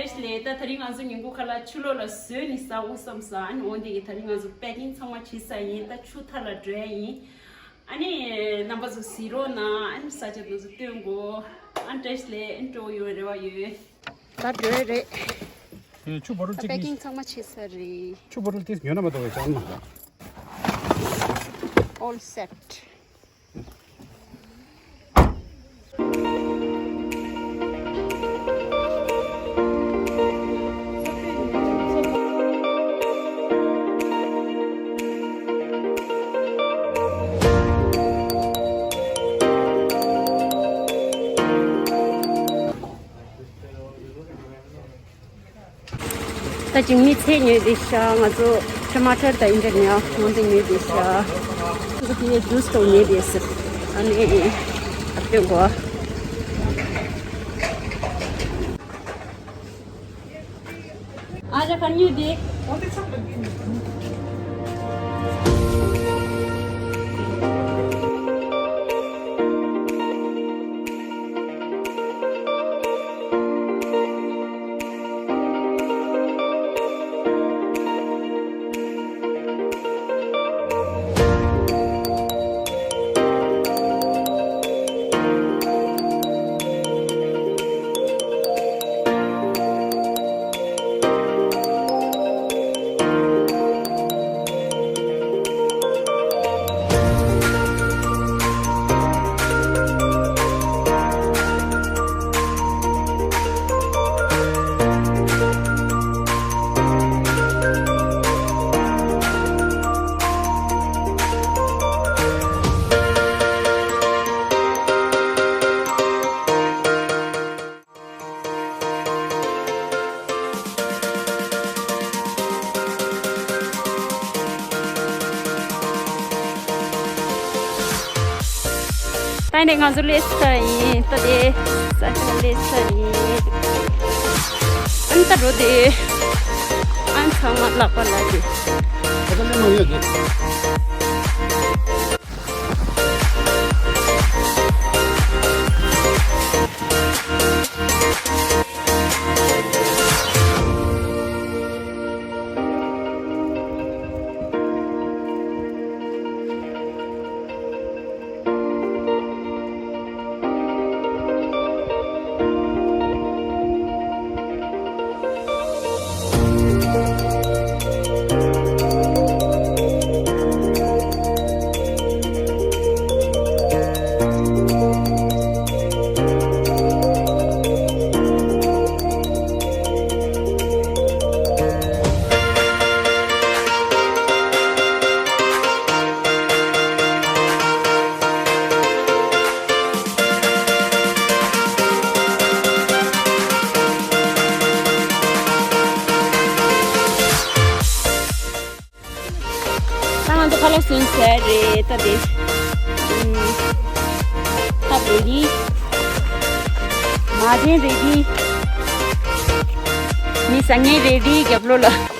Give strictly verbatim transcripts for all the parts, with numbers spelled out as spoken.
ལས་ད་དེ་རིང་ང་ཚོ་ཉིན་གུང་ཁ་ལག་ཕྱི་ལོགས་ལ་བཟོས་ནས་ཟ་འོ་བསམ་ས། ཨ་ནི་འོ་འདི་གི་དེ་རིང་ང་ཚོ་པེ་ཀིང་ཚང་མ་བྱས་ཚར་ཡིན། ད་ཆུ་ཐར་ལ་འགྲོ་ཡ་ཡིན། ཨ་ནི་རྣམ་པ་ཚོ་གཟིགས་རོགས་གནང་། ཨ་ནི་ས་ཆ་དེ་ཚོ་སྟོན་དགོས། ཨ་ནི་བཀྲ་ཤིས་བདེ་ལེགས། ཨ་ནི་སྤྲོ་ཡོང་རེ་བ་ཡོད། ད་འགྲོ་ཡ་རེད། ཨེ་ཆུ་བོ་རོལ་ད་ཅིག་པེ་ཀིང་ཚང་མ་བྱས་ཚར་རེད། ཆུ་བོ་རོལ་ཏིས་ཉོ་ན་མ་གཏོགས་ཅང་མ། All set. ད་ཅིག་མི་ཚེ་ཉོས་དེ་ཤ། ང་ཚོ་ཊ་མ་ཊར་དང་ཨིན་ཌི་ཉ་ངོ་འདི་ཉོས་དེ་ཤ། ང་ཚོ་དེ་ཇུས་དང་ཉོས་དེ་ཟེར། ཨ་ནི་ཨ་སྟོན་གོ། ཨ་ཅག་ག་ཉོས་དེ། ད་ནི་ང་ཚོ་སླེབས་ཚར་ཡིན། ད་དེ་ས་ཆ་སླེབས་ཚར་ཡིན། ཨ་ནི་ད་འགྲོ་དེ། ཨ་ནི་ཚང་མ་ལག་པ་ལ་དེ། ད་ལྟ་སླེབས་མ་ཡོད་དེ། ད་ང་ཚོ་ཁ་ལག་སོན་ཚར་རེད། ད་དེ་ཨུམ། ཐབ་རེ་ཌི། མ་བྱན་རེ་ཌི། མི་ཟ་མཁན་རེ་ཌི། རྒྱབ་ལོགས་ལ།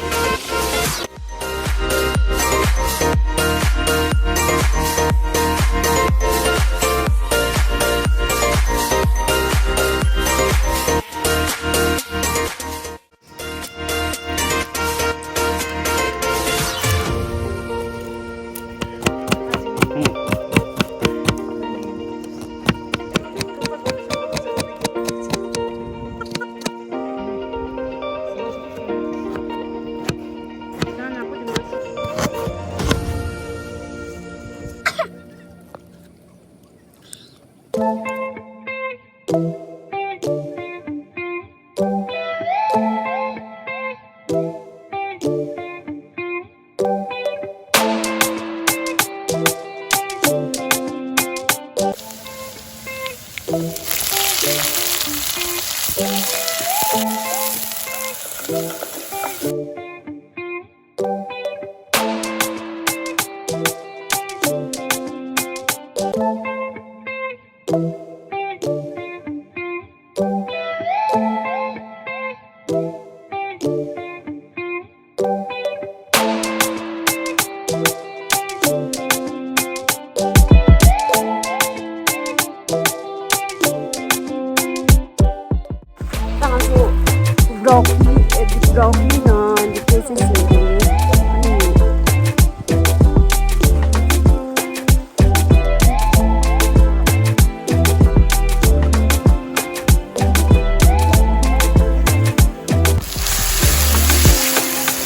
Broccoli, eh, the broccoli ནང་འདི་ཀེ་ཙི་བཟོས་རེད།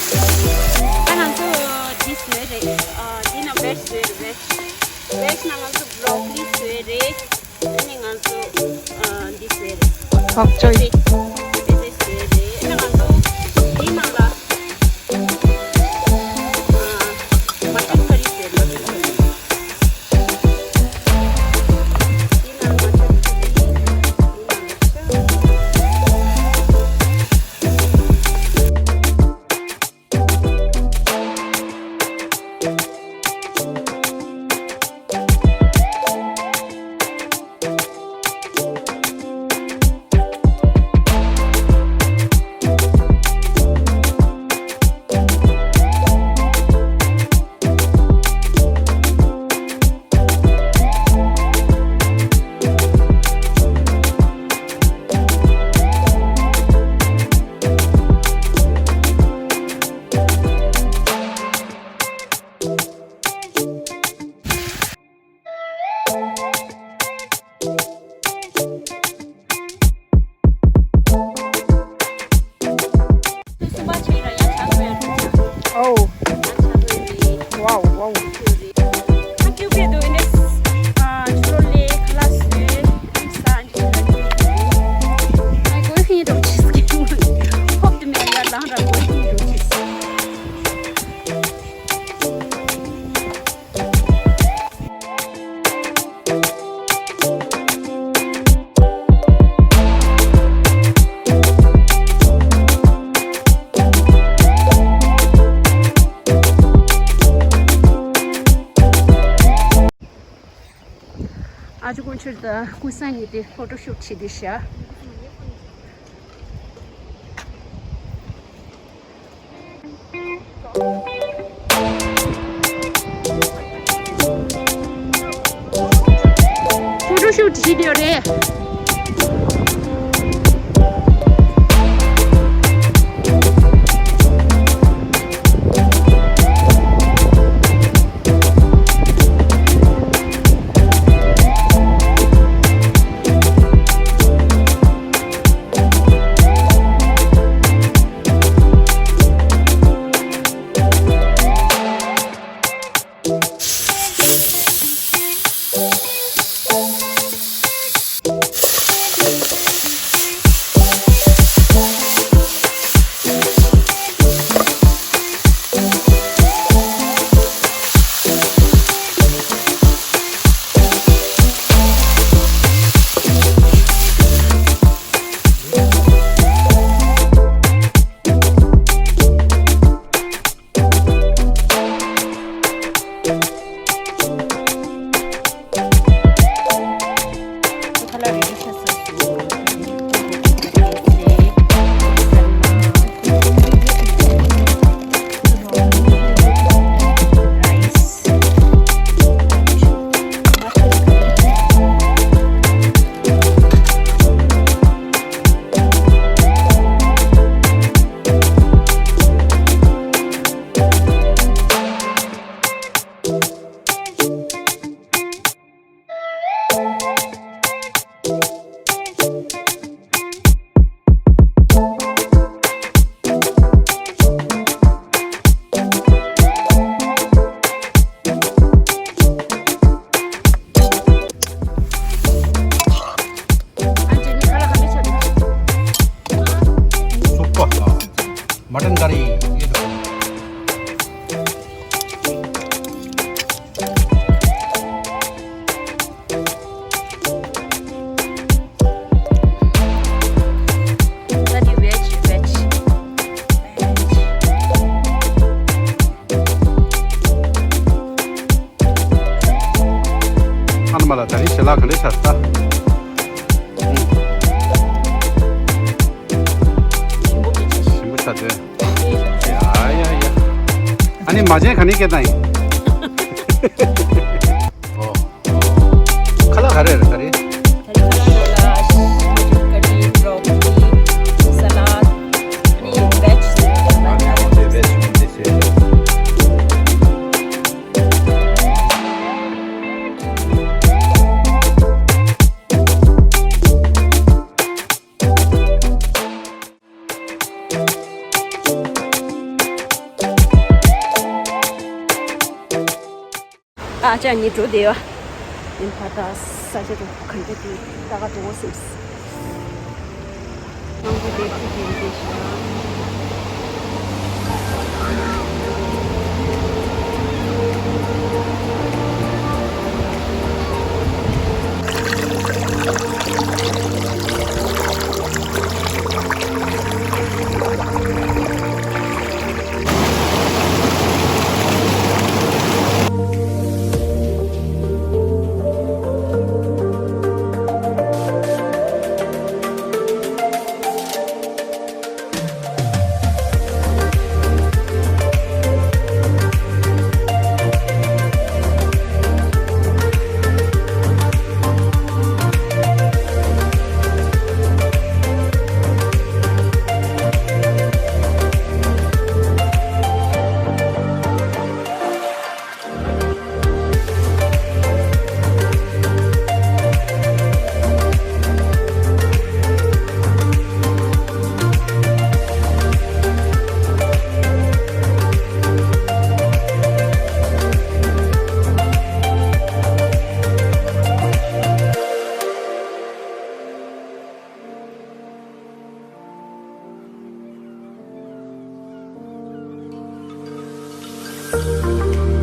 ཨ་ནི། ད་ང་ཚོ་འདི་བཟོས་རེད། ཨ། འདི་ནང་བེཇ་བཟོས་རེད། བེཇ། བེཇ་ནང་ང་ཚོ་བྷོ་རོ་ཀོ་ལི་བཟོས་རེད། ཨ་ནི་ང་ཚོ་ཨ་འདི་བཟོས་རེད། ཕག་ཅོའི། དེ་དེ་བཟོས་རེད། ཨ་ནི་ང་ཚོ་འདི་ནང་ལ་ཨ་མ་ཊན་ཀ་རི་བཟོས་རེད། མ་ཊན་ཀ་རི། འདི་ནང་མ་ཊན་ཀ་རི། འདི་ནང་ལ་ཤ། ཨོ། ཝའོ་ཝའོ། ཨ་ཅོ་ཀུན་ཆུར་དང་ཀུན་བཟང་གཉིས་དེ་ཕོ་ཊོ་ཤུ་ཊི་བྱེད་དུས་ཤག་ཕོ་ཊོ་ཤུ་ཊི་བྱེད་དུས་རེད། ཨ་ཅེ་ནི་ཁ་ལག་ག་འདྲ་བྱས་འདུག་སུ་པར། མ་ཊན་ཀ་རི། ད་འདི་བེཇ། བེཇ། ཨ་ནི་མ་ལ་ད་རིང་ཞལ་ལག་ག་འདྲ་ཆགས་ད། ཞིམ་པོ་ཆགས་འདུག་ཡ་ཡ་ཡ། ཨ་ནི་མ་བྱན་ག་ནས་སྐྱེལ་བཏང་ཡིན། ཨོ། ཁ་ལག་ག་རེ་རེད་ད་རེད། ད་རེས་ཁ་ལག་ནང་ལ་ཀ་རི། བྷྲོ་ཀོ་ལི། སཱ་ལཌ། ཨ་ཅག་གཉིས་འགྲོ་བསྡད་ཡོད། ཡིན་ཕར་ད་ས་ཆ་དུ་ག་འདྲ་དེ་ད་ག་འགྲོ་དགོས་སེམས། ནང་དུ་བསྡད་ཁུལ་དེ་རེད་ཤག་ད་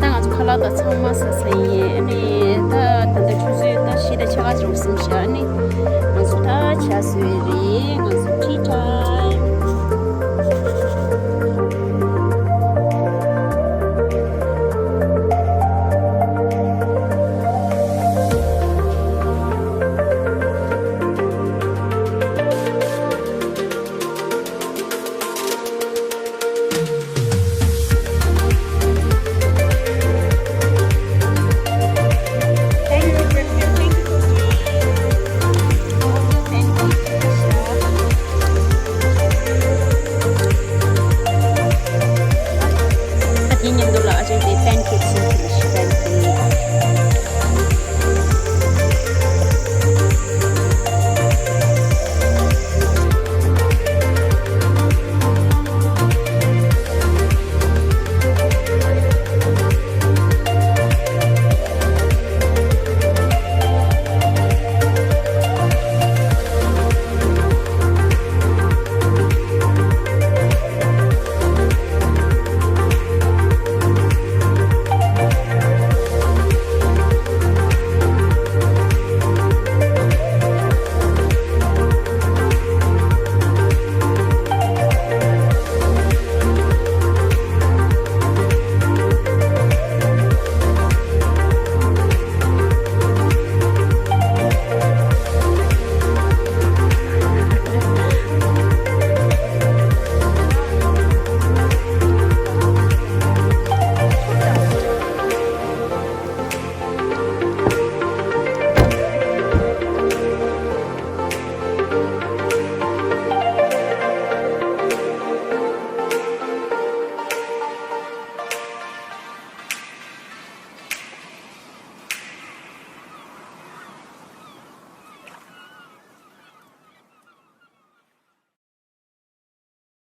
ང་ཚོ་ཁ་ལག་དང་ཚང་མ་ཟ་ས་ཡིན། ཨ་ནི་ད་ད་ལྟ་ཆུ་ཚོད་ད་བཞི་དང་ཕྱེད་ཀ་ཅིག་ཟིན་ཤག་ཨ་ནི་ང་ཚོ་ད་ཇ་ཟོས་རེད། ང་ཚོ་tea time།